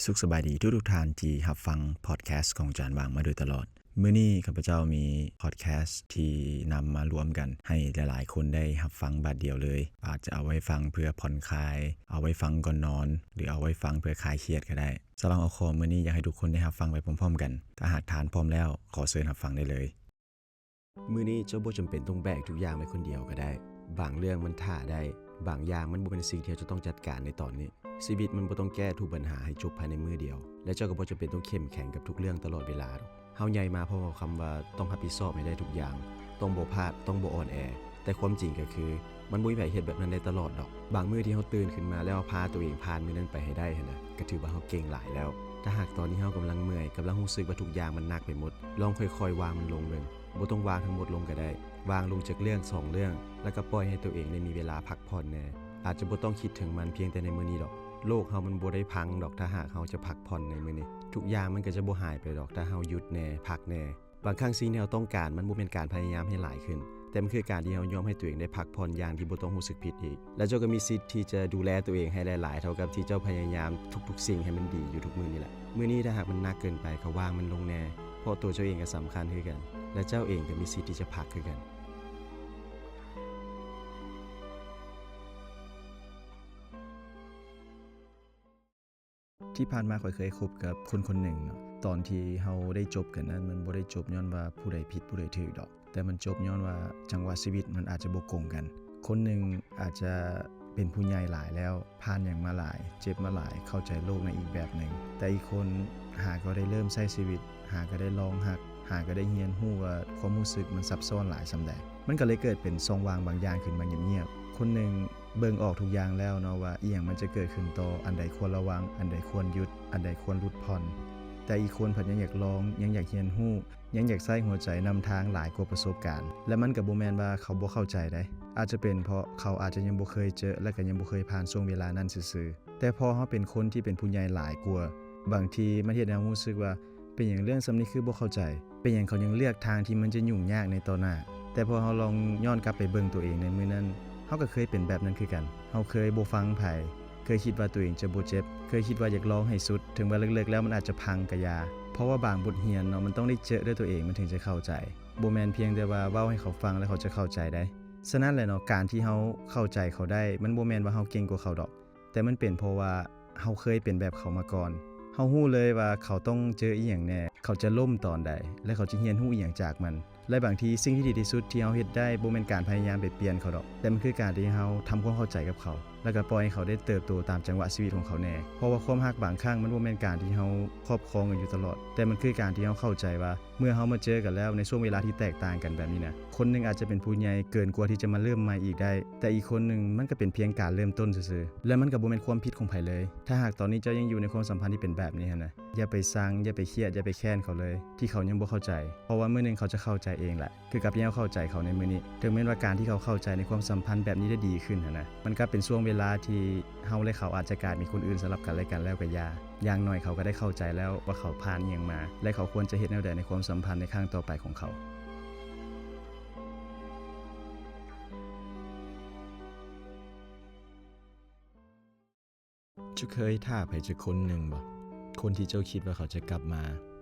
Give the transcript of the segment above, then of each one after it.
ສຸກສະບາຍດີທຸກໆທ່ານທີ່ຮັບຟັງພອດແຄສຂອງຈານຫວ່າງມາໂດຍຕະຫຼອດ. ມື້ນີ້ຂ້າພະເຈົ້າມີພອດແຄສທີ່ນຳມາລວມກັນໃຫ້ຫຼາຍໆຄົນໄດ້ຮັບຟັງບາດດຽວເລີຍ. ອາດຈະເອົາໄວ້ຟັງເພື່ອຜ່ອນຄາຍ, ເອົາໄວ້ຟັງກ່ອນນອນ ຫຼື ເອົາໄວ້ຟັງເພື່ອຄາຍຄຽດກໍໄດ້. ສຳລັບຫົວຂໍ້ມື້ນີ້ ຢາກໃຫ້ທຸກຄົນໄດ້ຮັບຟັງໄປພ້ອມໆກັນ. ຖ້າຫາກທ່ານພ້ອມແລ້ວ, ຂໍເຊີນຮັບຟັງໄດ້ເລີຍ. ມື້ນີ້ເຈົ້າບໍ່ຈຳເປັນຕ້ອງແບກທຸກຢ່າງໄວ້ຄົນດຽວກໍໄດ້. ບາງເລື່ອງມັນຖ້າໄດ້. ບາງຢ່າງມັນບໍ່ແມ່ນສິ່ງທີ່ເຮົາຈະຕ້ອງຈັດການໃນຕອນນີ້. ຊີວິດມັນບໍ່ຕ້ອງແກ້ທຸກບັນຫາໃຫ້ຈົບພາຍໃນມື້ດຽວ ແລະ ເຈົ້າກໍບໍ່ຈຳເປັນຕ້ອງເຂັ້ມແຂງກັບທຸກເລື່ອງຕະຫຼອດເວລາດອກ. ເຮົາໃຫຍ່ມາພ້ອມກັບຄຳວ່າຕ້ອງຮັບຜິດຊອບໃຫ້ໄດ້ທຸກຢ່າງ, ຕ້ອງບໍ່ພາດ, ຕ້ອງບໍ່ອ່ອນແອ. ແຕ່ຄວາມຈິງກໍຄື ມັນບໍ່ມີໃຜເຮັດແບບນັ້ນໄດ້ຕະຫຼອດດອກ. ບາງມື້ທີ່ເຮົາຕື່ນຂຶ້ນມາແລ້ວເຮົາພາຕົວເອງຜ່ານມື້ນັ້ນໄປໃຫ້ໄດ້ຫັ້ນນະ, ກໍຖືວ່າເຮົາເກັ່ງຫຼາຍແລ້ວ. ຖ້າຫາກຕອນນີ້ເຮົາກຳລັງເມື່ອຍ, ກຳລັງຮູ້ສຶກວ່າທຸກຢ່າງມັນໜັກໄປໝົດ, ລອງຄ່ອຍໆວາງມັນລົງເບິ່ງ. ບໍ່ຕ້ອງວາງທັງໝົດລົງກໍໄດ້. ວາງລົງຈັກເລື່ອງສອງເລື່ອງ, ແລ້ວກໍປ່ອຍໃຫ້ຕົວເອງໄດ້ມີເວລາພັກຜ່ອນແດ່. ອາດຈະບໍ່ຕ້ອງຄິດເຖິງມັນພຽງແຕ່ໃນມື້ນີ້ດອກ. ໂລກເຮົາມັນບໍ່ໄດ້ພັງດອກ ຖ້າຫາກເຮົາຈະພັກຜ່ອນໃນມື້ນີ້. ທຸກຢ່າງມັນກໍຈະບໍ່ຫາຍໄປດອກ ຖ້າເຮົາຢຸດແດ່, ພັກແດ່. ບາງຄັ້ງສິ່ງທີ່ເຮົາຕ້ອງການ ມັນບໍ່ແມ່ນການພະຍາຍາມໃຫ້ຫຼາຍຂຶ້ນ, ແຕ່ມັນຄືການທີ່ເຮົາຍອມໃຫ້ຕົວເອງໄດ້ພັກຜ່ອນຢ່າງທີ່ບໍ່ຕ້ອງຮູ້ສຶກຜິດອີກ. ແລະ ເຈົ້າກໍມີສິດທີ່ຈະດູແລຕົວເອງໃຫ້ຫຼາຍໆ ເທົ່າກັບທີ່ເຈົ້າພະຍາຍາມທຸກໆສິ່ງໃຫ້ມັນດີຢູ່ທຸກມື້ນີ້ແຫຼະ. ມື້ນີ້ຖ້າຫາກມັນໜັກເກີນໄປ ກໍວາງມັນລົງແດ່, ເພາະຕົວເຈົ້າເອງກໍສຳຄັນຄືກັນ, ແລະ ເຈົ້າເອງກໍມີສິດທີ່ຈະພັກຄືກັນ. ທີ່ຜ່ານມາຂ້ອຍເຄີຍຄົບກັບຄົນຄົນໜຶ່ງເນາະ. ຕອນທີ່ເຮົາໄດ້ຈົບກັນນັ້ນ ມັນບໍ່ໄດ້ຈົບຍ້ອນວ່າຜູ້ໃດຜິດຜູ້ໃດຖືກດອກ, ແຕ່ມັນຈົບຍ້ອນວ່າຈັງຫວະຊີວິດມັນອາດຈະບໍ່ກົງກັນ. ຄົນໜຶ່ງອາດຈະເປັນຜູ້ໃຫຍ່ຫຼາຍແລ້ວ, ຜ່ານຫຍັງມາຫຼາຍ, ເຈັບມາຫຼາຍ, ເຂົ້າໃຈໂລກໃນອີກແບບໜຶ່ງ, ແຕ່ອີກຄົນຫາກໍໄດ້ເລີ່ມໃຊ້ຊີວິດ, ຫາກໍໄດ້ລອງຮັກ, ຫາກໍໄດ້ຮຽນຮູ້ວ່າຄວາມຮູ້ສຶກມັນຊັບຊ້ອນຫຼາຍສ່ຳໃດ. ມັນກໍເລີຍເກີດເປັນຊ່ອງວ່າງບາງຢ່າງຂຶ້ນມາງຽບໆ. ຄົນໜຶ່ງເບິ່ງອອກທຸກຢ່າງແລ້ວເນາະ ວ່າອີ່ຫຍັງມັນຈະເກີດຂຶ້ນຕໍ່, ອັນໃດຄວນລະວັງ, ອັນໃດຄວນຢຸດ, ອັນໃດຄວນຫຼຸດຜ່ອນ. ແຕ່ອີກຄົນພັດຍັງຢາກລອງ, ຍັງຢາກຮຽນຮູ້, ຍັງຢາກໃຊ້ຫົວໃຈນຳທາງຫຼາຍກວ່າປະສົບການ. ແລະ ມັນກໍບໍ່ແມ່ນວ່າເຂົາບໍ່ເຂົ້າໃຈໃດ, ອາດຈະເປັນເພາະເຂົາອາດຈະຍັງບໍ່ເຄີຍເຈີ ແລະ ກໍຍັງບໍ່ເຄີຍຜ່ານຊ່ວງເວລານັ້ນຊື່ໆ. ແຕ່ພໍເຮົາເປັນຄົນທີ່ເປັນຜູ້ໃຫຍ່ຫຼາຍກວ່າ, ບາງທີມັນເຮັດໃຫ້ເຮົາຮູ້ສຶກວ່າ ເປັນຫຍັງເລື່ອງສ່ຳນີ້ຄືບໍ່ເຂົ້າໃຈ? ເປັນຫຍັງເຂົາຍັງເລືອກທາງທີ່ມັນຈະຫຍຸ້ງຍາກໃນຕໍ່ໜ້າ? ແຕ່ພໍເຮົາລອງຍ້ອນກັບໄປເບິ່ງຕົວເອງໃນມື້ນັ້ນ, ເຮົາກໍເຄີຍເປັນແບບນັ້ນຄືກັນ. ເຮົາເຄີຍບໍ່ຟັງໃຜ, ເຄີຍຄິດວ່າຕົວເອງຈະບໍ່ເຈັບ, ເຄີຍຄິດວ່າຢາກລອງໃຫ້ສຸດ, ເຖິງວ່າເລິກໆແລ້ວມັນອາດຈະພັງກະຢ່າ. ເພາະວ່າບາງບົດຮຽນເນາະ, ມັນຕ້ອງໄດ້ເຈີດ້ວຍຕົວເອງ ມັນເຖິງຈະເຂົ້າໃຈ. ບໍ່ແມ່ນພຽງແຕ່ວ່າເວົ້າໃຫ້ເຂົາຟັງແລ້ວເຂົາຈະເຂົ້າໃຈໄດ໋. ສະນັ້ນແຫຼະເນາະ, ການທີ່ເຮົາເຂົ້າໃຈເຂົາໄດ້, ມັນບໍ່ແມ່ນວ່າເຮົາເກັ່ງກວ່າເຂົາດອກ. ແຕ່ມັນເປັນເພາະວ່າເຮົາເຄີຍເປັນແບບເຂົາມາກ່ອນ. ເຮົາຮູ້ເລີຍວ່າເຂົາຕ້ອງເຈີອີ່ຫຍັງແດ່, ເຂົາຈະລົ້ມຕອນໃດ ແລະ ເຂົາຈະຮຽນຮູ້ອີ່ຫຍັງຈາກມັນ. ແລະ ບາງທີສິ່ງທີ່ດີທີ່ສຸດທີ່ເຮົາເຮັດໄດ້ ບໍ່ແມ່ນການພະຍາຍາມໄປປ່ຽນເຂົາດອກ, ແຕ່ມັນຄືການທີ່ເຮົາທຳຄວາມເຂົ້າໃຈກັບເຂົາ ແລ້ວກໍປ່ອຍໃຫ້ເຂົາໄດ້ເຕີບໂຕຕາມຈັງຫວະຊີວິດຂອງເຂົາແດ່. ເພາະວ່າຄວາມຮັກບາງຄັ້ງມັນບໍ່ແມ່ນການທີ່ເຮົາຄອບຄອງກັນຢູ່ຕະຫຼອດ, ແຕ່ມັນຄືການທີ່ເຮົາເຂົ້າໃຈວ່າ ເມື່ອເຮົາມາເຈີກັນແລ້ວໃນຊ່ວງເວລາທີ່ແຕກຕ່າງກັນແບບນີ້ນະ, ຄົນໜຶ່ງອາດຈະເປັນຜູ້ໃຫຍ່ເກີນກວ່າທີ່ຈະມາເລີ່ມໃໝ່ອີກໄດ້, ແຕ່ອີກຄົນໜຶ່ງມັນກໍເປັນພຽງການເລີ່ມຕົ້ນຊື່ໆ ແລະ ມັນກໍບໍ່ແມ່ນຄວາມຜິດຂອງໃຜເລີຍ. ຖ້າຫາກຕອນນີ້ເຈົ້າຍັງຢູ່ໃນຄວາມສຳພັນທີ່ເປັນແບບນີ້ຫັ້ນນະ, ຢ່າໄປຊັງ, ຢ່າໄປຄຽດ, ຢ່າໄປແຄ້ນເຂົາເລີຍ ທີ່ເຂົາຍັງບໍ່ເຂົ້າໃຈ, ເພາະວ່າມື້ໜຶ່ງເຂົາຈະເຂົ້າໃຈເອງແຫຼະ. ຄືກັບທີ່ເຮົາເຂົ້າໃຈເຂົາໃນມື້ນີ້, ເຖິງແມ່ນວ່າການທີ່ເຂົາເຂົ້າໃຈໃນຄວາມສຳພັນແບບນີ້ໄດ້ດີຂຶ້ນຫັ້ນນະ, ມັນກໍເປັນຊ່ວງເວລາທີ່ເຮົາ ແລະ ເຂົາອາດຈະກາຍເປັນຄົນອື່ນສຳລັບກັນ ແລະ ກັນແລ້ວກໍຢ່າ. ຢ່າງໜ້ອຍເຂົາກໍໄດ້ເຂົ້າໃຈແລ້ວວ່າເຂົາຜ່ານອີ່ຫຍັງມາ ແລະ ເຂົາຄວນຈະເຮັດແນວໃດໃນຄວາມສຳພັນໃນຄັ້ງຕໍ່ໄປຂອງເຂົາ. ເຈົ້າເຄີຍຖ້າໃຜຈັກຄົນໜຶ່ງບໍ່? ຄົນທີ່ເຈົ້າຄິດວ່າເຂົາຈະກັບມາ.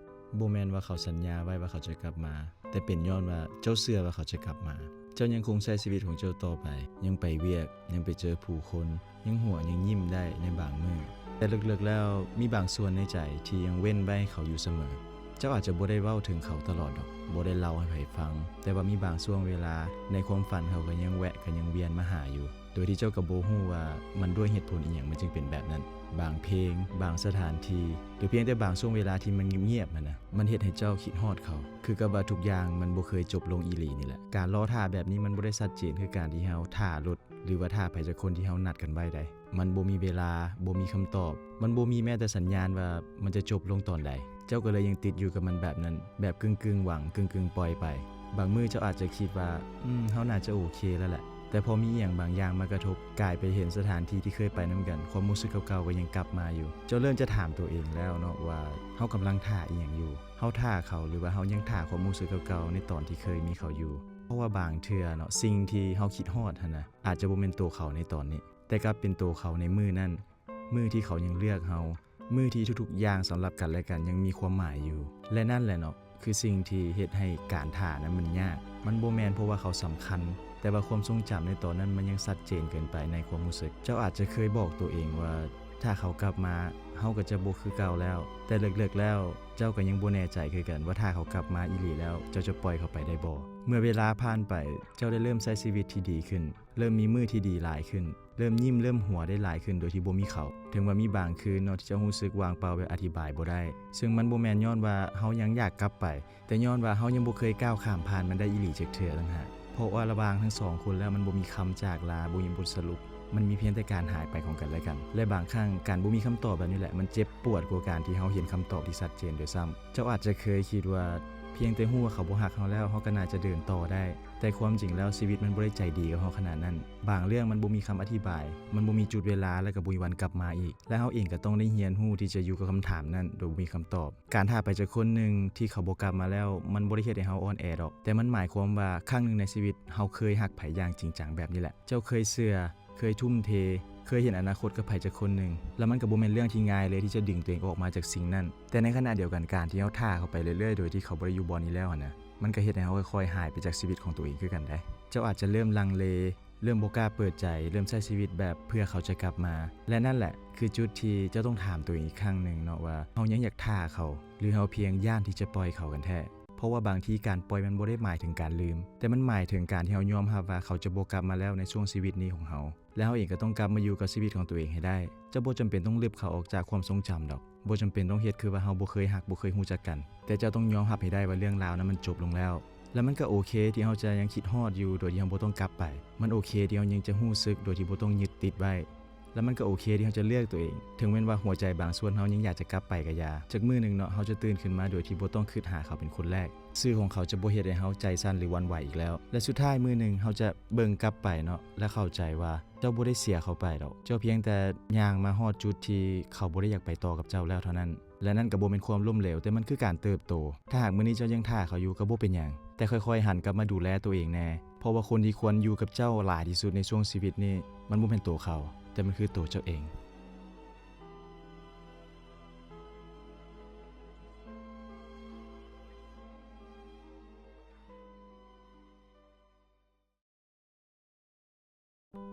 ບໍ່ແມ່ນວ່າເຂົາສັນຍາໄວ້ວ່າເຂົາຈະກັບມາ, ແຕ່ເປັນຍ້ອນວ່າເຈົ້າເຊື່ອວ່າເຂົາຈະກັບມາ. ເຈົ້າຍັງຄົງໃຊ້ຊີວິດຂອງເຈົ້າຕໍ່ໄປ, ຍັງໄປວຽກ, ຍັງໄປເຈີຜູ້ຄົນ, ຍັງຫົວ, ຍັງຍິ້ມໄດ້ໃນບາງມື້. ແຕ່ເລິກໆແລ້ວ, ມີບາງສ່ວນໃນໃຈທີ່ຍັງເວັ້ນໄວ້ໃຫ້ເຂົາຢູ່ສະເໝີ. ເຈົ້າອາດຈະບໍ່ໄດ້ເວົ້າເຖິງເຂົາຕະຫຼອດດອກ, ບໍ່ໄດ້ເລົ່າໃຫ້ໃຜຟັງ, ແຕ່ວ່າມີບາງຊ່ວງເວລາ, ໃນຄວາມຝັນເຂົາກໍຍັງແວະ, ກໍຍັງວຽນມາຫາຢູ່. ໂດຍທີ່ເຈົ້າກໍບໍ່ຮູ້ວ່າມັນດ້ວຍເຫດຜົນອີ່ຫຍັງມັນຈຶ່ງເປັນແບບນັ້ນ. ບາງເພງ, ບາງສະຖານທີ່ ຫຼື ພຽງແຕ່ບາງຊ່ວງເວລາທີ່ມັນງຽບໆຫັ້ນນະ, ມັນເຮັດໃຫ້ເຈົ້າຄິດຮອດເຂົາ. ຄືກັບວ່າທຸກຢ່າງມັນບໍ່ເຄີຍຈົບລົງອີ່ຫຼີນີ້ແຫຼະ. ການລໍຖ້າແບບນີ້ມັນບໍ່ໄດ້ຊັດເຈນຄືການທີ່ເຮົາຖ້າລົດ ຫຼືວ່າຖ້າໃຜສັກຄົນທີ່ເຮົານັດກັນໄວ້ໃດ໋. ມັນບໍ່ມີເວລາ, ບໍ່ມີຄຳຕອບ, ມັນບໍ່ມີແມ້ແຕ່ສັນຍານວ່າມັນຈະຈົບລົງຕອນໃດ. ເຈົ້າກໍເລີຍຍັງຕິດຢູ່ກັບມັນແບບນັ້ນ, ແບບກຶ່ງໆຫວັງ, ກຶ່ງໆປ່ອຍໄປ. ບາງມື້ເຈົ້າອາດຈະຄິດວ່າ, ອືມ, ເຮົາໜ້າຈະໂອເຄແລ້ວແຫຼະ. ແຕ່ພໍມີອີ່ຫຍັງບາງຢ່າງມາກະທົບ, ກາຍໄປເຫັນສະຖານທີ່ທີ່ເຄີຍໄປນຳກັນ, ຄວາມຮູ້ສຶກເກົ່າໆກໍຍັງກັບມາຢູ່. ເຈົ້າເລີ່ມຈະຖາມຕົວເອງແລ້ວເນາະວ່າ ເຮົາກຳລັງຖ້າອີ່ຫຍັງຢູ່? ເຮົາຖ້າເຂົາ ຫຼືວ່າເຮົາຍັງຖ້າຄວາມຮູ້ສຶກເກົ່າໆໃນຕອນທີ່ເຄີຍມີເຂົາຢູ່? ເພາະວ່າບາງເທື່ອເນາະ, ສິ່ງທີ່ເຮົາຄິດຮອດຫັ້ນນະ, ອາດຈະບໍ່ແມ່ນໂຕເຂົາໃນຕອນນີ້, ແຕ່ກັບເປັນໂຕເຂົາໃນມື້ນັ້ນ, ມື້ທີ່ເຂົາຍັງເລືອກເຮົາ, ມື້ທີ່ທຸກໆຢ່າງສຳລັບກັນແລະກັນຍັງມີຄວາມໝາຍຢູ່. ແລະນັ້ນແຫຼະເນາະ ຄືສິ່ງທີ່ເຮັດໃຫ້ການຖ້ານັ້ນມັນຍາກ. ມັນບໍ່ແມ່ນເພາະວ່າເຂົາສຳຄັນ, ແຕ່ວ່າຄວາມຊົງຈຳໃນຕອນນັ້ນມັນຍັງຊັດເຈນເກີນໄປໃນຄວາມຮູ້ສຶກ. ເຈົ້າອາດຈະເຄີຍບອກໂຕເອງວ່າ ຖ້າເຂົາກັບມາ, ເຮົາກໍຈະບໍ່ຄືເກົ່າແລ້ວ. ແຕ່ເລິກໆແລ້ວ, ເຈົ້າກໍຍັງບໍ່ແນ່ໃຈຄືກັນວ່າຖ້າເຂົາກັບມາອີ່ຫຼີແລ້ວ, ເຈົ້າຈະປ່ອຍເຂົາໄປໄດ້ບໍ່? ເມື່ອເວລາຜ່ານໄປ, ເຈົ້າໄດ້ເລີ່ມໃຊ້ຊີວິດທີ່ດີຂຶ້ນ, ເລີ່ມມີມື້ທີ່ດີຫຼາຍຂຶ້ນ, ເລີ່ມຍິ້ມເລີ່ມຫົວໄດ້ຫຼາຍຂຶ້ນໂດຍທີ່ບໍ່ມີເຂົາ. ເຖິງວ່າມີບາງຄືນເນາະ ທີ່ເຈົ້າຮູ້ສຶກວ່າງເປົ່າແບບອະທິບາຍບໍ່ໄດ້, ເຊິ່ງມັນບໍ່ແມ່ນຍ້ອນວ່າເຮົາຍັງຢາກກັບໄປ, ແຕ່ຍ້ອນວ່າເຮົາຍັງບໍ່ເຄີຍກ້າວຂ້າມຜ່ານມັນໄດ້ອີ່ຫຼີຈັກເທື່ອຕ່າງຫາກ. ເພາະວ່າລະຫວ່າງທັງສອງຄົນແລ້ວ ມັນບໍ່ມີຄຳຈາກລາ, ບໍ່ມີບົດສະຫຼຸບ, ມັນມີພຽງແຕ່ການຫາຍໄປຂອງກັນແລະກັນ. ແລະບາງຄັ້ງການບໍ່ມີຄຳຕອບແບບນີ້ແຫຼະ ມັນເຈັບປວດກວ່າການທີ່ເຮົາເຫັນຄຳຕອບທີ່ຊັດເຈນດ້ວຍຊ້ຳ. ເຈົ້າອາດຈະເຄີຍຄິດວ່າ ພຽງແຕ່ຮູ້ວ່າເຂົາບໍ່ຮັກເຮົາແລ້ວ ເຮົາກໍໜ້າຈະເດີນຕໍ່ໄດ້. ແຕ່ຄວາມຈິງແລ້ວຊີວິດມັນບໍ່ໄດ້ໃຈດີກັບເຮົາຂະໜາດນັ້ນ. ບາງເລື່ອງມັນບໍ່ມີຄຳອະທິບາຍ, ມັນບໍ່ມີຈຸດເວລາ ແລະກໍບໍ່ມີວັນກັບມາອີກ. ແລະເຮົາເອງກໍຕ້ອງໄດ້ຮຽນຮູ້ທີ່ຈະຢູ່ກັບຄຳຖາມນັ້ນໂດຍບໍ່ມີຄຳຕອບ. ການຖ້າໄປຈາກຄົນໜຶ່ງທີ່ເຂົາບໍ່ກັບມາແລ້ວ ມັນບໍ່ໄດ້ເຮັດໃຫ້ເຮົາອ່ອນແອດອກ, ແຕ່ມັນໝາຍຄວາມວ່າຄັ້ງໜຶ່ງໃນຊີວິດເຮົາເຄີຍຮັກໃຜຢ່າງຈິງຈັງແບບນີ້ແຫຼະ. ເຈົ້າເຄີຍເຊື່ອ, ເຄີຍທຸ່ມເທ, ເຄີຍເຫັນອະນາຄົດກັບໃຜຈັກຄົນໜຶ່ງ, ແລ້ວມັນກໍບໍ່ແມ່ນເລື່ອງທີ່ງ່າຍເລີຍທີ່ຈະດຶງຕົວເອງອອກມາຈາກສິ່ງນັ້ນ. ແຕ່ໃນຂະນະດຽວກັນ ການທີ່ເຮົາຖ້າເຂົາໄປເລື້ອຍໆໂດຍທີ່ເຂົາບໍ່ໄດ້ຢູ່ບ່ອນນີ້ແລ້ວຫັ້ນນະ, ມັນກໍເຮັດໃຫ້ເຮົາຄ່ອຍໆຫາຍໄປຈາກຊີວິດຂອງຕົວເອງຄືກັນເດ້. ເຈົ້າອາດຈະເລີ່ມລັງເລ, ເລີ່ມບໍ່ກ້າເປີດໃຈ, ເລີ່ມໃຊ້ຊີວິດແບບເພື່ອເຂົາຈະກັບມາ. ແລະນັ້ນແຫຼະຄືຈຸດທີ່ເຈົ້າຕ້ອງຖາມຕົວເອງອີກຄັ້ງໜຶ່ງເນາະວ່າ ເຮົາຍັງຢາກຖ້າເຂົາ ຫຼືເຮົາພຽງຢ້ານທີ່ຈະປ່ອຍເຂົາກັນແທ້? ເພາະວ່າບາງທີການປ່ອຍມັນບໍ່ໄດ້ໝາຍເຖິງການລືມ, ແຕ່ມັນໝາຍເຖິງການທີ່ເຮົາຍອມຮັບວ່າເຂົາຈະບໍ່ກັບມາແລ້ວໃນຊ່ວງຊີວິດນີ້ຂອງເຮົາ. ແລະເຮົາເອງກໍຕ້ອງກັບມາຢູ່ກັບຊີວິດຂອງຕົວເອງໃຫ້ໄດ້. ເຈົ້າບໍ່ຈຳເປັນຕ້ອງລຶບເຂົາອອກຈາກຄວາມຊົງຈຳດອກ. ບໍ່ຈຳເປັນຕ້ອງເຮັດຄືວ່າເຮົາບໍ່ເຄີຍຮັກ, ບໍ່ເຄີຍຮູ້ຈັກກັນ. ແຕ່ເຈົ້າຕ້ອງຍອມຮັບໃຫ້ໄດ້ວ່າເລື່ອງລາວນັ້ນມັນຈົບລົງແລ້ວ. ແລະມັນກໍໂອເຄທີ່ເຮົາຈະຍັງຄິດຮອດຢູ່ໂດຍທີ່ເຮົາບໍ່ຕ້ອງກັບໄປ. ມັນໂອເຄທີ່ເຮົາຍັງຈະຮູ້ສຶກໂດຍທີ່ບໍ່ຕ້ອງຍຶດຕິດໄວ້. ແລະມັນກໍໂອເຄທີ່ເຮົາຈະເລືອກຕົວເອງ, ເຖິງແມ່ນວ່າຫົວໃຈບາງສ່ວນເຮົາຍັງຢາກຈະກັບໄປກໍຢ່າ. ຈັກມື້ໜຶ່ງເນາະ, ເຮົາຈະຕື່ນຂຶ້ນມາໂດຍທີ່ບໍ່ຕ້ອງຄິດຫາເຂົາເປັນຄົນແລກ. ຊື່ຂອງເຂົາຈະບໍ່ເຮັດໃຫ້ເຮົາໃຈສັ່ນ ຫຼື ຫວັ່ນໄຫວອີກແລ້ວ. ແລະສຸດທ້າຍມື້ໜຶ່ງເຮົາຈະເບິ່ງກັບໄປເນາະ ແລະເຂົ້າໃຈວ່າ ເຈົ້າບໍ່ໄດ້ເສຍເຂົາໄປດອກ. ເຈົ້າພຽງແຕ່ຍ່າງມາຮອດຈຸດທີ່ເຂົາບໍ່ໄດ້ຢາກໄປຕໍ່ກັບເຈົ້າແລ້ວເທົ່ານັ້ນ. ແລະນັ້ນກໍບໍ່ແມ່ນຄວາມລົ້ມເຫຼວ, ແຕ່ມັນຄືການເຕີບໂຕ. ຖ້າຫາກມື້ນີ້ເຈົ້າຍັງຖ້າເຂົາຢູ່ກໍບໍ່ເປັນຫຍັງ, ແຕ່ຄ່ອຍໆຫັນກັບມາດູແລຕົວເອງແດ່. ເພາະວ່າຄົນທີ່ຄວນຢູ່ກັບເຈົ້າຫຼາຍທີ່ສຸດໃນຊ່ວງຊີວິດນີ້ ມັນບໍ່ແມ່ນໂຕເຂົາ, ແຕ່ມັນຄືໂຕເຈົ້າເອງ.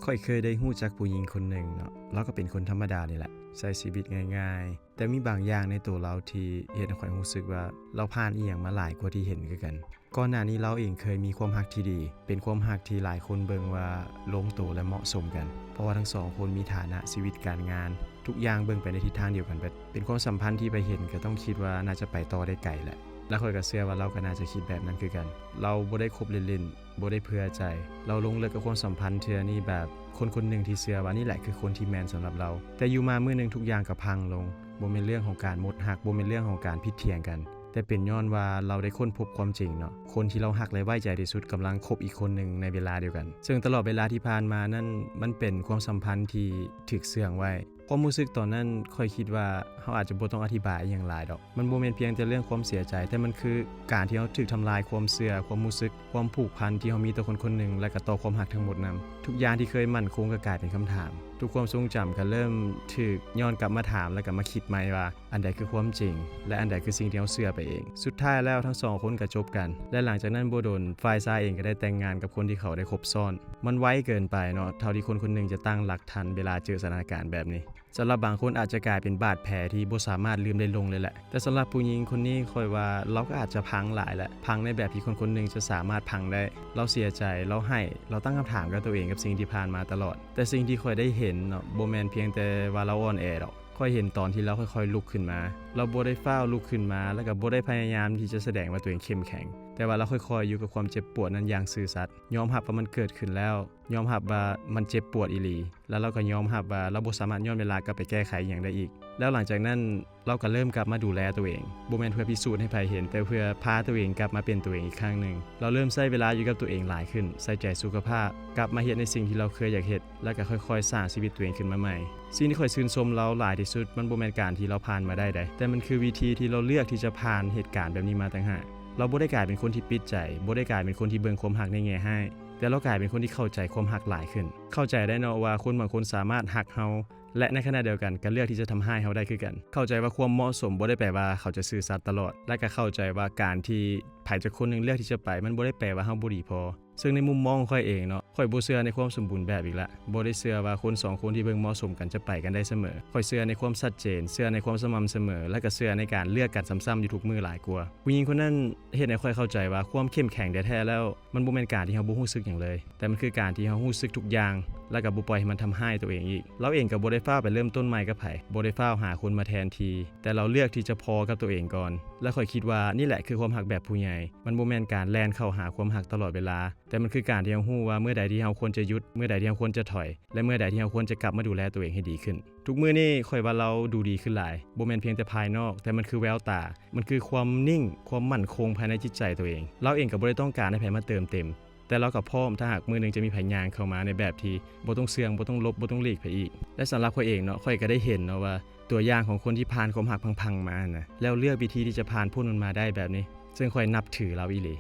ຂ້ອຍເຄີຍໄດ້ຮູ້ຈັກຜູ້ຍິງຄົນໜຶ່ງເນາະ, ລາວກໍເປັນຄົນທຳມະດານີ້ແຫຼະ, ໃຊ້ຊີວິດງ່າຍໆ, ແຕ່ມີບາງຢ່າງໃນໂຕລາວທີ່ເຮັດໃຫ້ຂ້ອຍຮູ້ສຶກວ່າລາວຜ່ານອີ່ຫຍັງມາຫຼາຍກວ່າທີ່ເຫັນຄືກັນ. ກ່ອນໜ້ານີ້ລາວເອງເຄີຍມີຄວາມຮັກທີ່ດີ, ເປັນຄວາມຮັກທີ່ຫຼາຍຄົນເບິ່ງວ່າລົງໂຕ ແລະ ເໝາະສົມກັນ, ເພາະວ່າທັງສອງຄົນມີຖານະຊີວິດການງານ, ທຸກຢ່າງເບິ່ງໄປໃນທິດທາງດຽວກັນເບິດ. ເປັນຄວາມສຳພັນທີ່ໃຜເຫັນກໍຕ້ອງຄິດວ່າໜ້າຈະໄປຕໍ່ໄດ້ໄກແຫຼະ, ແລະ ຂ້ອຍກໍເຊື່ອວ່າລາວກໍໜ້າຈະຄິດແບບນັ້ນຄືກັນ. ລາວບໍ່ໄດ້ຄົບເລ່ນໆ, ບໍ່ໄດ້ເພື່ອໃຈ. ລາວລົງເລິກກັບຄວາມສຳພັນເທື່ອນີ້ແບບຄົນຄົນໜຶ່ງທີ່ເຊື່ອວ່ານີ້ແຫຼະຄືຄົນທີ່ແມ່ນສຳລັບລາວ. ແຕ່ຢູ່ມາມື້ໜຶ່ງທຸກຢ່າງກໍພັງລົງ. ບໍ່ແມ່ນເລື່ອງຂອງການໝົດຮັກ, ບໍ່ແມ່ນເລື່ອງຂອງການຜິດຖຽງກັນ, ແຕ່ເປັນຍ້ອນວ່າລາວໄດ້ຄົ້ນພົບຄວາມຈິງເນາະ. ຄົນທີ່ລາວຮັກ ແລະ ໄວ້ໃຈທີ່ສຸດກຳລັງຄົບອີກຄົນໜຶ່ງໃນເວລາດຽວກັນ. ເຊິ່ງຕະຫຼອດເວລາທີ່ຜ່ານມານັ້ນ ມັນເປັນຄວາມສຳພັນທີ່ຖືກເຊື່ອງໄວ້. ຄວາມຮູ້ສຶກຕອນນັ້ນ ຂ້ອຍຄິດວ່າເຮົາອາດຈະບໍ່ຕ້ອງອະທິບາຍອີ່ຫຍັງຫຼາຍດອກ. ມັນບໍ່ແມ່ນພຽງແຕ່ເລື່ອງຄວາມເສຍໃຈ, ແຕ່ມັນຄືການທີ່ເຮົາຖືກທຳລາຍຄວາມເຊື່ອ, ຄວາມຮູ້ສຶກ, ຄວາມຜູກພັນທີ່ເຮົາມີຕໍ່ຄົນຄົນໜຶ່ງ ແລະ ກໍຕໍ່ຄວາມຮັກທັງໝົດນຳ. ທຸກຢ່າງທີ່ເຄີຍໝັ້ນຄົງກໍກາຍເປັນຄຳຖາມ. ທຸກຄວາມຊົງຈຳກໍເລີ່ມຖືກຍ້ອນກັບມາຖາມ ແລະ ກໍມາຄິດໃໝ່ວ່າ ອັນໃດຄືຄວາມຈິງ ແລະ ອັນໃດຄືສິ່ງທີ່ເຮົາເຊື່ອໄປເອງ. ສຸດທ້າຍແລ້ວທັງສອງຄົນກໍຈົບກັນ ແລະ ຫຼັງຈາກນັ້ນບໍ່ດົນ ຝ່າຍຊາຍເອງກໍໄດ້ແຕ່ງງານກັບຄົນທີ່ເຂົາໄດ້ຄົບຊ້ອນ. ມັນໄວເກີນໄປເນາະ ເທົ່າທີ່ຄົນຄົນໜຶ່ງຈະຕັ້ງຫຼັກທັນເວລາເຈີສະຖານະການແບບນີ້. ສຳລັບບາງຄົນອາດຈະກາຍເປັນບາດແຜທີ່ບໍ່ສາມາດລືມໄດ້ລົງເລີຍແຫຼະ. ແຕ່ສຳລັບຜູ້ຍິງຄົນນີ້ ຂ້ອຍວ່າລາວກໍອາດຈະພັງຫຼາຍແຫຼະ, ພັງໃນແບບທີ່ຄົນຄົນໜຶ່ງຈະສາມາດພັງໄດ້. ລາວເສຍໃຈ, ລາວໄຫ້, ລາວຕັ້ງຄຳຖາມກັບຕົວເອງກັບສິ່ງທີ່ຜ່ານມາຕະຫຼອດ. ແຕ່ສິ່ງທີ່ຂ້ອຍໄດ້ເຫັນເນາະ ບໍ່ແມ່ນພຽງແຕ່ວ່າລາວອ່ອນແອດອກ. ຂ້ອຍເຫັນຕອນທີ່ລາວຄ່ອຍໆລຸກຂຶ້ນມາ. ລາວບໍ່ໄດ້ຟ້າວລຸກຂຶ້ນມາ ແລ້ວກໍບໍ່ໄດ້ພະຍາຍາມທີ່ຈະສະແດງວ່າຕົວເອງເຂັ້ມແຂງ, ແຕ່ວ່າລາວຄ່ອຍໆຢູ່ກັບຄວາມເຈັບປວດນັ້ນຢ່າງຊື່ສັດ, ຍອມຮັບວ່າມັນເກີດຂຶ້ນແລ້ວ, ຍອມຮັບວ່າມັນເຈັບປວດອີ່ຫຼີ, ແລ້ວລາວກໍຍອມຮັບວ່າລາວບໍ່ສາມາດຍ້ອນເວລາກັບໄປແກ້ໄຂອີ່ຫຍັງໄດ້ອີກ. ແລ້ວຫຼັງຈາກນັ້ນ ລາວກໍເລີ່ມກັບມາດູແລຕົວເອງ, ບໍ່ແມ່ນເພື່ອພິສູດໃຫ້ໃຜເຫັນ, ແຕ່ເພື່ອພາຕົວເອງກັບມາເປັນຕົວເອງອີກຄັ້ງໜຶ່ງ. ລາວເລີ່ມໃຊ້ເວລາຢູ່ກັບຕົວເອງຫຼາຍຂຶ້ນ, ໃສ່ໃຈສຸຂະພາບ, ກັບມາເຮັດໃນສິ່ງທີ່ລາວເຄີຍຢາກເຮັດ, ແລ້ວກໍຄ່ອຍໆສ້າງຊີວິດຕົວເອງຂຶ້ນມາໃໝ່. ສິ່ງທີ່ຂ້ອຍຊື່ນຊົມລາວຫຼາຍທີ່ສຸດ ມັນບໍ່ແມ່ນການທີ່ລາວຜ່ານມາໄດ້ໃດ, ແຕ່ມັນຄືວິທີທີ່ລາວເລືອກທີ່ຈະຜ່ານເຫດການແບບນີ້ມາຕ່າງຫາກ. ລາວບໍ່ໄດ້ກາຍເປັນຄົນທີ່ປິດໃຈ, ບໍ່ໄດ້ກາຍເປັນຄົນທີ່ເບິ່ງຄວາມຮັກໃນແງ່ຮ້າຍ. ແຕ່ລາວກາຍເປັນຄົນທີ່ເຂົ້າໃຈຄວາມຮັກຫຼາຍຂຶ້ນ. ເຂົ້າໃຈໄດ້ເນາະວ່າຄົນບາງຄົນສາມາດຮັກເຮົາ ແລະ ໃນຂະນະດຽວກັນກໍເລືອກທີ່ຈະທຳຮ້າຍເຮົາໄດ້ຄືກັນ. ເຂົ້າໃຈວ່າຄວາມເໝາະສົມບໍ່ໄດ້ແປວ່າເຂົາຈະຊື່ສັດຕະຫຼອດ ແລະ ກໍເຂົ້າໃຈວ່າການທີ່ໃຜຈັກຄົນໜຶ່ງເລືອກທີ່ຈະໄປ ມັນບໍ່ໄດ້ແປວ່າເຮົາບໍ່ດີພໍ. ເຊິ່ງໃນມຸມມອງຂອງຂ້ອຍເອງເນາະ, ຂ້ອຍບໍ່ເຊື່ອໃນຄວາມສົມບູນແບບອີກລະ. ບໍ່ໄດ້ເຊື່ອວ່າຄົນສອງຄົນທີ່ເບິ່ງເໝາະສົມກັນຈະໄປກັນໄດ້ສະເໝີ. ຂ້ອຍເຊື່ອໃນຄວາມຊັດເຈນ, ເຊື່ອໃນຄວາມສະໝ່ຳສະເໝີ ແລະ ກໍເຊື່ອໃນການເລືອກກັນຊ້ຳໆຢູ່ທຸກມື້ຫຼາຍກວ່າ. ຜູ້ຍິງຄົນນັ້ນເຮັດໃຫ້ຂ້ອຍເຂົ້າໃຈວ່າຄວາມເຂັ້ມແຂງແທ້ໆແລ້ວ ມັນບໍ່ແມ່ນການທີ່ເຮົາບໍ່ຮູ້ສຶກຫຍັງເລີຍ, ແຕ່ມັນຄືການທີ່ເຮົາຮູ້ສຶກທຸກຢ່າງ ແລ້ວກໍບໍ່ປ່ອຍໃຫ້ມັນທຳຮ້າຍຕົວເອງອີກ. ລາວເອງກໍບໍ່ໄດ້ຟ້າວໄປເລີ່ມຕົ້ນໃໝ່ກັບໃຜ, ບໍ່ໄດ້ຟ້າວຫາຄົນມາແທນທີ່, ແຕ່ລາວເລືອກທີ່ຈະພໍກັບຕົວເອງກ່ອນ. ແລະ ຂ້ອຍຄິດວ່ານີ້ແຫຼະຄືຄວາມຮັກແບບຜູ້ໃຫຍ່. ມັນບໍ່ແມ່ນການແລ່ນເຂົ້າຫາຄວາມຮັກຕະຫຼອດເວລາ, ແຕ່ມັນຄືການທີ່ເຮົາຮູ້ວ່າເມື່ອໃດທີ່ເຮົາຄວນຈະຢຸດ, ເມື່ອໃດທີ່ເຮົາຄວນຈະຖອຍ ແລະ ເມື່ອໃດທີ່ເຮົາຄວນຈະກັບມາດູແລຕົວເອງໃຫ້ດີຂຶ້ນ. ທຸກມື້ນີ້ຂ້ອຍວ່າລາວດູດີຂຶ້ນຫຼາຍ, ບໍ່ແມ່ນພຽງແຕ່ພາຍນອກ, ແຕ່ມັນຄືແວວຕາ, ມັນຄືຄວາມນິ່ງ, ຄວາມໝັ້ນຄົງພາຍໃນຈິດໃຈຕົວເອງ. ລາວເອງກໍບໍ່ໄດ້ຕ້ອງການໃຫ້ໃຜມາເຕີມເຕັມ, ແຕ່ລາວກໍພ້ອມຖ້າຫາກມື້ໜຶ່ງຈະມີໃຜຍ່າງເຂົ້າມາໃນແບບທີ່ບໍ່ຕ້ອງເຊື່ອງ, ບໍ່ຕ້ອງຫຼົບ, ບໍ່ຕ້ອງຫຼີກໃຜອີກ. ແລະ ສຳລັບຂ້ອຍເອງເນາະ, ຂ້ອຍກໍໄດ້ເຫັນເນາະວ່າຕົວຢ່າງຂອງຄົນທີ່ຜ່ານຄວາມຮັກພັງໆມານະ, ແລ້ວເລືອກວິທີທີ່ຈະຜ່ານພົ້ນມັນມາໄດ້ແບບນີ້, ເຊິ່ງຂ້ອຍນັບຖືລາວອີ່ຫຼີ.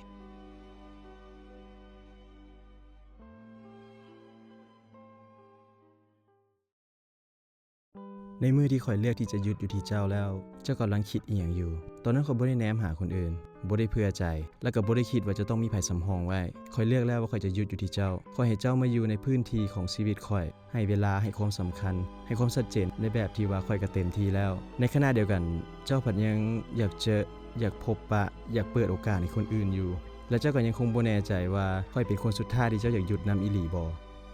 ໃນມື້ທີ່ຂ້ອຍເລືອກທີ່ຈະຢຸດຢູ່ທີ່ເຈົ້າແລ້ວ, ເຈົ້າກຳລັງຄິດອີ່ຫຍັງຢູ່? ຕອນນັ້ນຂ້ອຍບໍ່ໄດ້ແນມຫາຄົນອື່ນ, ບໍ່ໄດ້ເຜື່ອໃຈ, ແລະ ກໍບໍ່ໄດ້ຄິດວ່າຈະຕ້ອງມີໃຜສຳຮອງໄວ້. ຂ້ອຍເລືອກແລ້ວວ່າຂ້ອຍຈະຢຸດຢູ່ທີ່ເຈົ້າ. ຂ້ອຍໃຫ້ເຈົ້າມາຢູ່ໃນພື້ນທີ່ຂອງຊີວິດຂ້ອຍ, ໃຫ້ເວລາ, ໃຫ້ຄວາມສຳຄັນ, ໃຫ້ຄວາມຊັດເຈນໃນແບບທີ່ວ່າຂ້ອຍກໍເຕັມທີ່ແລ້ວ. ໃນຂະນະດຽວກັນ, ເຈົ້າພັດຍັງຢາກເຈີ, ຢາກພົບປະ, ຢາກເປີດໂອກາດໃຫ້ຄົນອື່ນຢູ່. ແລະ ເຈົ້າກໍຍັງຄົງບໍ່ແນ່ໃຈວ່າຂ້ອຍເປັນຄົນສຸດທ້າຍທີ່ເຈົ້າຢາກຢຸດນຳອີ່ຫຼີບໍ່?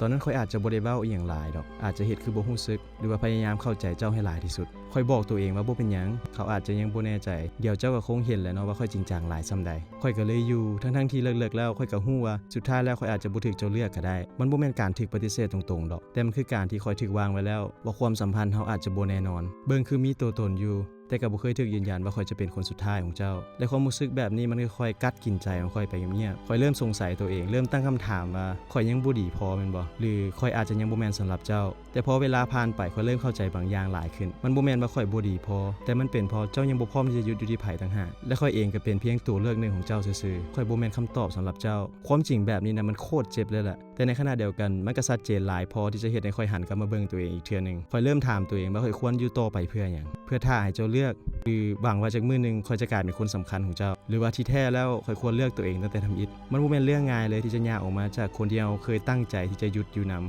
ຕອນນັ້ນຂ້ອຍອາດຈະບໍ່ໄດ້ເວົ້າອີ່ຫຍັງຫຼາຍດອກ, ອາດຈະເຮັດຄືບໍ່ຮູ້ສຶກ ຫຼືວ່າພະຍາຍາມເຂົ້າໃຈເຈົ້າໃຫ້ຫຼາຍທີ່ສຸດ. ຂ້ອຍບອກຕົວເອງວ່າບໍ່ເປັນຫຍັງ, ເຂົາອາດຈະຍັງບໍ່ແນ່ໃຈ, ດຽວເຈົ້າກໍຄົງເຫັນແຫຼະເນາະວ່າຂ້ອຍຈິງຈັງຫຼາຍສ່ຳໃດ. ຂ້ອຍກໍເລີຍຢູ່, ທັງໆທີ່ເລິກໆແລ້ວຂ້ອຍກໍຮູ້ວ່າສຸດທ້າຍແລ້ວຂ້ອຍອາດຈະບໍ່ຖືກເຈົ້າເລືອກກໍໄດ້. ມັນບໍ່ແມ່ນການຖືກປະຕິເສດຕົງໆດອກ, ແຕ່ມັນຄືການທີ່ຂ້ອຍຖືກວາງໄວ້ແລ້ວວ່າຄວາມສຳພັນເຮົາອາດຈະບໍ່ແນ່ນອນ. ເບິ່ງຄືມີຕົວຕົນຢູ່, ແຕ່ກໍບໍ່ເຄີຍຖືກຢືນຢັນວ່າຂ້ອຍຈະເປັນຄົນສຸດທ້າຍຂອງເຈົ້າ. ແລະ ຄວາມຮູ້ສຶກແບບນີ້ມັນຄ່ອຍໆກັດກິນໃຈຂອງຂ້ອຍໄປງຽບໆ. ຂ້ອຍເລີ່ມສົງໄສຕົວເອງ, ເລີ່ມຕັ້ງຄຳຖາມວ່າ ຂ້ອຍຍັງບໍ່ດີພໍແມ່ນບໍ່? ຫຼື ຂ້ອຍອາດຈະຍັງບໍ່ແມ່ນສຳລັບເຈົ້າ? ແຕ່ພໍເວລາຜ່ານໄປ, ຂ້ອຍເລີ່ມເຂົ້າໃຈບາງຢ່າງຫຼາຍຂຶ້ນ. ມັນບໍ່ແມ່ນວ່າຂ້ອຍບໍ່ດີພໍ, ແຕ່ມັນເປັນເພາະເຈົ້າຍັງບໍ່ພ້ອມທີ່ຈະຢຸດຢູ່ທີ່ໃຜຕ່າງຫາກ. ແລະ ຂ້ອຍເອງກໍເປັນພຽງຕົວເລືອກໜຶ່ງຂອງເຈົ້າຊື່ໆ. ຂ້ອຍບໍ່ແມ່ນຄຳຕອບສຳລັບເຈົ້າ. ຄວາມຈິງແບບນີ້ນະ, ມັນໂຄດເຈັບເລີຍແຫຼະ. ແຕ່ໃນຂະນະດຽວກັນ, ມັນກໍຊັດເຈນຫຼາຍພໍທີ່ຈະເຮັດໃຫ້ຂ້ອຍຫັນກັບມາເບິ່ງຕົວເອງອີກເທື່ອໜຶ່ງ. ຂ້ອຍເລີ່ມຖາມຕົວເອງວ່າຂ້ອຍຄວນຢູ່ຕໍ່ໄປເພື່ອຫຍັງ? ເພື່ອຖ້າໃຫ້ເຈົ້າເລືອກ? ຫຼືຫວັງວ່າຈັກມື້ໜຶ່ງຂ້ອຍຈະກາຍເປັນຄົນສຳຄັນຂອງເຈົ້າ? ຫຼືວ່າທີ່ແທ້ແລ້ວຂ້ອຍຄວນເລືອກຕົວເອງຕັ້ງແຕ່ທຳອິດ? ມັນບໍ່ແມ່ນເລື່ອງງ່າຍເລີຍທີ່ຈະຍ່າງອອກມາຈາກຄົນທີ່ເຮົາເຄີຍຕັ້ງໃຈທີ່ຈະຢຸດຢູ່ນຳ.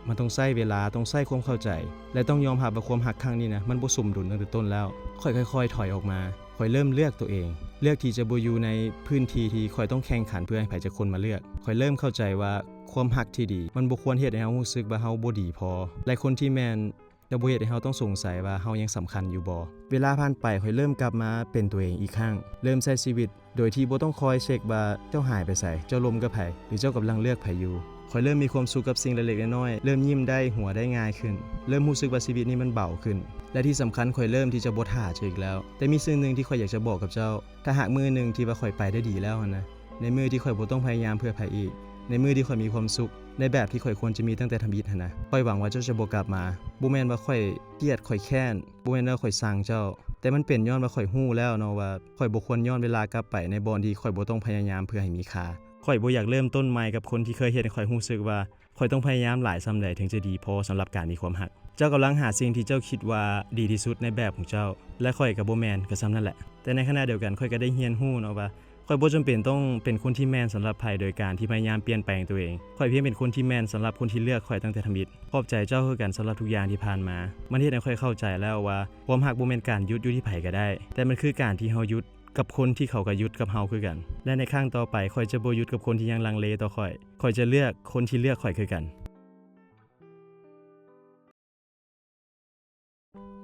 ມັນຕ້ອງໃຊ້ເວລາ, ຕ້ອງໃຊ້ຄວາມເຂົ້າໃຈ ແລະ ຕ້ອງຍອມຮັບວ່າຄວາມຮັກຄັ້ງນີ້ນະ ມັນບໍ່ສົມດຸນຕັ້ງແຕ່ຕົ້ນແລ້ວ. ຂ້ອຍຄ່ອຍໆຖອຍອອກມາ. ຂ້ອຍເລີ່ມເລືອກຕົວເອງ, ເລືອກທີ່ຈະບໍ່ຢູ່ໃນພື້ນທີ່ທີ່ຂ້ອຍຕ້ອງແຂ່ງຂັນເພື່ອໃຫ້ໃຜຈັກຄົນມາເລືອກ. ຂ້ອຍເລີ່ມເຂົ້າໃຈວ່າຄວາມຮັກທີ່ດີ ມັນບໍ່ຄວນເຮັດໃຫ້ເຮົາຮູ້ສຶກວ່າເຮົາບໍ່ດີພໍ ແລະ ຄົນທີ່ແມ່ນຈະບໍ່ເຮັດໃຫ້ເຮົາຕ້ອງສົງໄສວ່າເຮົາຍັງສຳຄັນຢູ່ບໍ່. ເວລາຜ່ານໄປ, ຂ້ອຍເລີ່ມກັບມາເປັນຕົວເອງອີກຄັ້ງ, ເລີ່ມໃຊ້ຊີວິດໂດຍທີ່ບໍ່ຕ້ອງຄອຍເຊັກວ່າເຈົ້າຫາຍໄປໃສ, ເຈົ້າລົມກັບໃຜ ຫຼື ເຈົ້າກຳລັງເລືອກໃຜຢູ່. ຂ້ອຍເລີ່ມມີຄວາມສຸກກັບສິ່ງເລັກໆນ້ອຍໆ, ເລີ່ມຍິ້ມໄດ້, ຫົວໄດ້ງ່າຍຂຶ້ນ, ເລີ່ມຮູ້ສຶກວ່າຊີວິດນີ້ມັນເບົາຂຶ້ນ ແລະ ທີ່ສຳຄັນ, ຂ້ອຍເລີ່ມທີ່ຈະບໍ່ຖ້າເຈົ້າອີກແລ້ວ. ແຕ່ມີສິ່ງໜຶ່ງທີ່ຂ້ອຍຢາກຈະບອກກັບເຈົ້າ, ຖ້າຫາກມື້ໜຶ່ງທີ່ວ່າຂ້ອຍໄປໄດ້ດີແລ້ວຫັ້ນນະ, ໃນມື້ທີ່ຂ້ອຍບໍ່ຕ້ອງພະຍາຍາມເພື່ອໃຜອີກ, ໃນມື້ທີ່ຂ້ອຍມີຄວາມສຸກ ໃນແບບທີ່ຂ້ອຍຄວນຈະມີຕັ້ງແຕ່ທຳອິດຫັ້ນນະ, ຂ້ອຍຫວັງວ່າເຈົ້າຈະບໍ່ກັບມາ. ບໍ່ແມ່ນວ່າຂ້ອຍກຽດ, ຂ້ອຍແຄ້ນ, ບໍ່ແມ່ນວ່າຂ້ອຍຊັງເຈົ້າ, ແຕ່ມັນເປັນຍ້ອນວ່າຂ້ອຍຮູ້ແລ້ວເນາະວ່າ ຂ້ອຍບໍ່ຄວນຍ້ອນເວລາກັບໄປໃນບ່ອນທີ່ຂ້ອຍບໍ່ຕ້ອງພະຍາຍາມເພື່ອໃຫ້ມີຄ່າ. ຂ້ອຍບໍ່ຢາກເລີ່ມຕົ້ນໃໝ່ກັບຄົນທີ່ເຄີຍເຮັດໃຫ້ຂ້ອຍຮູ້ສຶກວ່າ ຂ້ອຍຕ້ອງພະຍາຍາມຫຼາຍສ່ຳໃດເຖິງຈະດີພໍສຳລັບການມີຄວາມຮັກ. ເຈົ້າກຳລັງຫາສິ່ງທີ່ເຈົ້າຄິດວ່າດີທີ່ສຸດໃນແບບຂອງເຈົ້າ, ແລະ ຂ້ອຍກໍບໍ່ແມ່ນ, ກໍສ່ຳນັ້ນແຫຼະ. ແຕ່ໃນຂະນະດຽວກັນ, ຂ້ອຍກໍໄດ້ຮຽນຮູ້ເນາະວ່າ ຂ້ອຍບໍ່ຈຳເປັນຕ້ອງເປັນຄົນທີ່ແມ່ນສຳລັບໃຜໂດຍການທີ່ພະຍາຍາມປ່ຽນແປງຕົວເອງ. ຂ້ອຍພຽງເປັນຄົນທີ່ແມ່ນສຳລັບຄົນທີ່ເລືອກຂ້ອຍຕັ້ງແຕ່ທຳອິດ. ຂອບໃຈເຈົ້າຄືກັນສຳລັບທຸກຢ່າງທີ່ຜ່ານມາ. ມັນເຮັດໃຫ້ຂ້ອຍເຂົ້າໃຈແລ້ວວ່າ ຄວາມຮັກບໍ່ແມ່ນການຢຸດຢູ່ທີ່ໃຜກໍໄດ້, ແຕ່ມັນຄືການທີ່ເຮົາຢຸດກັບຄົນທີ່ເຂົາກໍຢຸດກັບເຮົາຄືກັນ. ແລະ ໃນຄັ້ງຕໍ່ໄປ, ຂ້ອຍຈະບໍ່ຢຸດກັບຄົນທີ່ຍັງລັງເລຕໍ່ຂ້ອຍ. ຂ້ອຍຈະເລືອກຄົນທີ່ເລືອກຂ້ອຍຄືກັນ.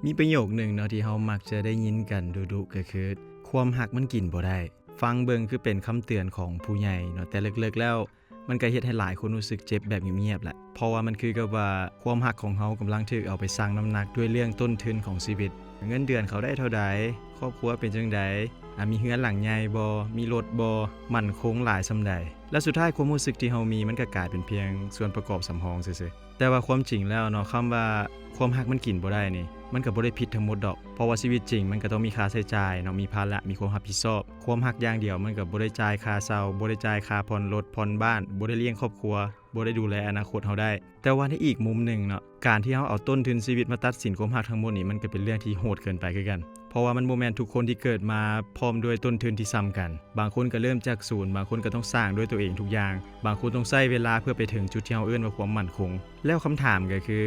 ມີປະໂຫຍກໜຶ່ງເນາະ ທີ່ເຮົາມັກຈະໄດ້ຍິນກັນດຸໆ ກໍຄື ຄວາມຮັກມັນກິນບໍ່ໄດ້. ຟັງເບິ່ງຄືເປັນຄຳເຕືອນຂອງຜູ້ໃຫຍ່ເນາະ, ແຕ່ເລິກໆແລ້ວ ມັນກໍເຮັດໃຫ້ຫຼາຍຄົນຮູ້ສຶກເຈັບແບບງຽບໆແຫຼະ. ເພາະວ່າມັນຄືກັບວ່າ ຄວາມຮັກຂອງເຮົາກຳລັງຖືກເອົາໄປຊັ່ງນ້ຳໜັກດ້ວຍເລື່ອງຕົ້ນທຶນຂອງຊີວິດ. ເງິນເດືອນເຂົາໄດ້ເທົ່າໃດ? ຄອບຄົວເປັນຈັ່ງໃດ? ອາ ມີເຮືອນຫຼັງໃຫຍ່ບໍ່? ມີລົດບໍ່? ໝັ້ນຄົງຫຼາຍສ່ຳໃດ? ແລະ ສຸດທ້າຍຄວາມຮູ້ສຶກທີ່ເຮົາມີ ມັນກໍກາຍເປັນພຽງສ່ວນປະກອບສຳຮອງຊື່ໆ. ແຕ່ວ່າຄວາມຈິງແລ້ວເນາະ, ຄຳວ່າຄວາມຮັກມັນກິນບໍ່ໄດ້ນີ້ ມັນກໍບໍ່ໄດ້ຜິດທັງໝົດດອກ ເພາະວ່າຊີວິດຈິງມັນກໍຕ້ອງມີຄ່າໃຊ້ຈ່າຍເນາະ, ມີພາລະ, ມີຄວາມຮັບຜິດຊອບ. ຄວາມຮັກຢ່າງດຽວມັນກໍບໍ່ໄດ້ຈ່າຍຄ່າເຊົ່າ, ບໍ່ໄດ້ຈ່າຍຄ່າຜ່ອນລົດ, ຜ່ອນບ້ານ, ບໍ່ໄດ້ລ້ຽງຄອບຄົວ, ບໍ່ໄດ້ດູແລອະນາຄົດເຮົາໄດ້. ແຕ່ວ່າໃນອີກມຸມໜຶ່ງເນາະ, ການທີ່ເຮົາເອົາຕົ້ນທຶນຊີວິດມາຕັດສິນຄວາມຮັກທັງໝົດນີ້ ມັນກໍເປັນເລື່ອງທີ່ໂຫດເກີນໄປຄືກັນ. ເພາະວ່າມັນບໍ່ແມ່ນທຸກຄົນທີ່ເກີດມາພ້ອມດ້ວຍຕົ້ນທຶນທີ່ສ່ຳກັນ. ບາງຄົນກໍເລີ່ມຈາກສູນ, ບາງຄົນກໍຕ້ອງສ້າງດ້ວຍຕົວເອງທຸກຢ່າງ, ບາງຄົນຕ້ອງໃຊ້ເວລາເພື່ອໄປເຖິງຈຸດທີ່ເຮົາເອີ້ນວ່າຄວາມໝັ້ນຄົງ. ແລ້ວຄຳຖາມກໍຄື,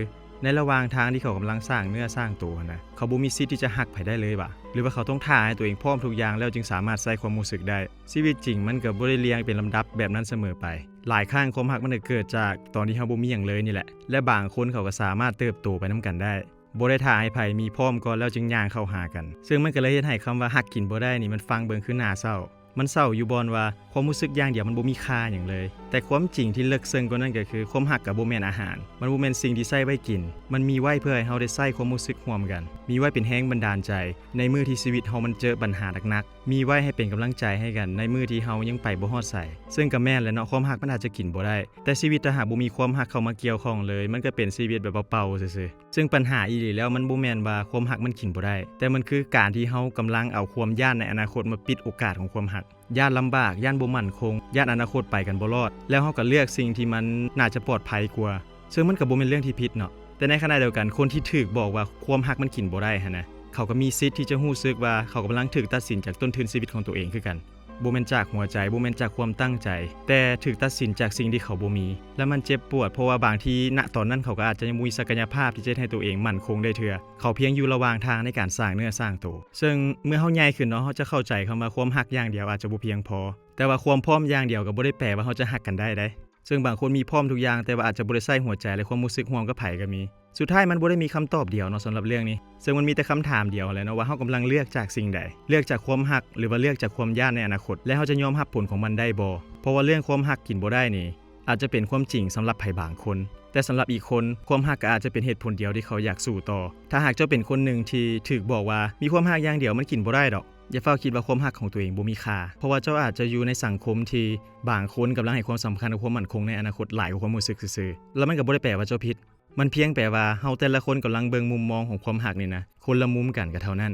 ໃນລະຫວ່າງທາງທີ່ເຂົາກຳລັງສ້າງເນື້ອສ້າງໂຕຫັ້ນນະ, ເຂົາບໍ່ມີສິດທີ່ຈະຮັກໃຜໄດ້ເລີຍຫວາ? ຫຼືວ່າເຂົາຕ້ອງຖ້າໃຫ້ຕົວເອງພ້ອມທຸກຢ່າງແລ້ວຈຶ່ງສາມາດໃຊ້ຄວາມຮູ້ສຶກໄດ້? ຊີວິດຈິງມັນກໍບໍ່ໄດ້ລຽງເປັນລຳດັບແບບນັ້ນສະເໝີໄປ. ຫຼາຍຄັ້ງຄວາມຮັກມັນກໍເກີດຈາກຕອນທີ່ເຮົາບໍ່ມີຫຍັງເລີຍນີ້ແຫຼະ ແລະ ບາງຄົນເຂົາກໍສາມາດເຕີບໂຕໄປນຳກັນໄດ້ ບໍ່ໄດ້ຖ້າໃຫ້ໃຜມີພ້ອມກ່ອນແລ້ວຈຶ່ງຍ່າງເຂົ້າຫາກັນ. ເຊິ່ງມັນກໍເລີຍເຮັດໃຫ້ຄຳວ່າຮັກກິນບໍ່ໄດ້ນີ້ ມັນຟັງເບິ່ງຄືໜ້າເສົ້າ. ມັນເສົ້າຢູ່ບ່ອນວ່າຄວາມຮູ້ສຶກຢ່າງດຽວມັນບໍ່ມີຄ່າຫຍັງເລີຍ. ແຕ່ຄວາມຈິງທີ່ເລິກເຊິ່ງກວ່ານັ້ນກໍຄື ຄວາມຮັກກໍບໍ່ແມ່ນອາຫານ, ມັນບໍ່ແມ່ນສິ່ງທີ່ໃຊ້ໄວ້ກິນ. ມັນມີໄວ້ເພື່ອໃຫ້ເຮົາໄດ້ໃຊ້ຄວາມຮູ້ສຶກຮ່ວມກັນ, ມີໄວ້ເປັນແຮງບັນດານໃຈໃນມື້ທີ່ຊີວິດເຮົາມັນເຈີບັນຫາໜັກໆ, ມີໄວ້ໃຫ້ເປັນກຳລັງໃຈໃຫ້ກັນໃນມື້ທີ່ເຮົາຍັງໄປບໍ່ຮອດໃສ. ເຊິ່ງກໍແມ່ນແຫຼະເນາະ, ຄວາມຮັກມັນອາດຈະກິນບໍ່ໄດ້, ແຕ່ຊີວິດຖ້າຫາກບໍ່ມີຄວາມຮັກເຂົ້າມາກ່ຽວຂ້ອງເລີຍ, ມັນກໍເປັນຊີວິດແບບເປົ່າໆຊື່ໆ. ເຊິ່ງບັນຫາອີ່ຫຼີແລ້ວ ມັນບໍ່ແມ່ນວ່າຄວາມຮັກມັນກິນບໍ່ໄດ້, ແຕ່ມັນຄືການທີ່ເຮົາກຳລັງເອົາຄວາມຢ້ານໃນອະນາຄົດມາປິດໂອກາດຂອງຄວາມຮັກ. ຢ້ານລຳບາກ, ຢ້ານບໍ່ໝັ້ນຄົງ, ຢ້ານອະນາຄົດໄປກັນບໍ່ລອດ, ແລ້ວເຮົາກໍເລືອກສິ່ງທີ່ມັນໜ້າຈະປອດໄພກວ່າ. ເຊິ່ງມັນກໍບໍ່ແມ່ນເລື່ອງທີ່ຜິດເນາະ, ແຕ່ໃນຂະນະດຽວກັນ ຄົນທີ່ຖືກບອກວ່າຄວາມຮັກມັນກິນບໍ່ໄດ້ຫັ້ນນະ, ເຂົາກໍມີສິດທີ່ຈະຮູ້ສຶກວ່າເຂົາກຳລັງຖືກຕັດສິນຈາກຕົ້ນທຶນຊີວິດຂອງຕົວເອງຄືກັນ. ບໍ່ແມ່ນຈາກຫົວໃຈ, ບໍ່ແມ່ນຈາກຄວາມຕັ້ງໃຈ, ແຕ່ຖືກຕັດສິນຈາກສິ່ງທີ່ເຂົາບໍ່ມີ. ແລະ ມັນເຈັບປວດ, ເພາະວ່າບາງທີ ນະຕອນນັ້ນເຂົາກໍອາດຈະຍັງບໍ່ມີສັກກະຍະພາບທີ່ຈະເຮັດໃຫ້ຕົວເອງໝັ້ນຄົງໄດ້ເທື່ອ. ເຂົາພຽງຢູ່ລະຫວ່າງທາງໃນການສ້າງເນື້ອສ້າງໂຕ. ເຊິ່ງເມື່ອເຮົາໃຫຍ່ຂຶ້ນເນາະ, ເຮົາຈະເຂົ້າໃຈຄຳວ່າຄວາມຮັກຢ່າງດຽວອາດຈະບໍ່ພຽງພໍ, ແຕ່ວ່າຄວາມພ້ອມຢ່າງດຽວກໍບໍ່ໄດ້ແປວ່າເຮົາຈະຮັກກັນໄດ້ເດ້. ເຊິ່ງບາງຄົນມີພ້ອມທຸກຢ່າງ, ແຕ່ວ່າອາດຈະບໍ່ໄດ້ໃຊ້ຫົວໃຈ ແລະ ຄວາມຮູ້ສຶກຮ່ວມກັບໃຜກໍມີ. ສຸດທ້າຍມັນບໍ່ໄດ້ມີຄຳຕອບດຽວເນາະ ສຳລັບເລື່ອງນີ້, ເຊິ່ງມັນມີແຕ່ຄຳຖາມດຽວຫັ້ນແຫຼະເນາະ ວ່າເຮົາກຳລັງເລືອກຈາກສິ່ງໃດ, ເລືອກຈາກຄວາມຮັກ ຫຼືວ່າເລືອກຈາກຄວາມຢ້ານໃນອະນາຄົດ ແລະ ເຮົາຈະຍອມຮັບຜົນຂອງມັນໄດ້ບໍ່? ເພາະວ່າເລື່ອງຄວາມຮັກກິນບໍ່ໄດ້ນີ້ ອາດຈະເປັນຄວາມຈິງສຳລັບໃຜບາງຄົນ, ແຕ່ສຳລັບອີກຄົນ ຄວາມຮັກກໍອາດຈະເປັນເຫດຜົນດຽວທີ່ເຂົາຢາກສູ້ຕໍ່. ຖ້າຫາກເຈົ້າເປັນຄົນໜຶ່ງທີ່ຖືກບອກວ່າ ມີຄວາມຮັກຢ່າງດຽວມັນກິນບໍ່ໄດ້ດອກ, ຢ່າຟ້າວຄິດວ່າຄວາມຮັກຂອງຕົວເອງບໍ່ມີຄ່າ, ເພາະວ່າເຈົ້າອາດຈະຢູ່ໃນສັງຄົມທີ່ບາງຄົນກຳລັງໃຫ້ຄວາມສຳຄັນກັບຄວາມໝັ້ນຄົງໃນອະນາຄົດຫຼາຍກວ່າຄວາມຮູ້ສຶກຊື່ໆ. ແລ້ວມັນກໍບໍ່ໄດ້ແປວ່າເຈົ້າຜິດ. ມັນພຽງແປວ່າເຮົາແຕ່ລະຄົນກຳລັງເບິ່ງມຸມມອງຂອງຄວາມຮັກນີ້ນະ ຄົນລະມຸມກັນກໍເທົ່ານັ້ນ.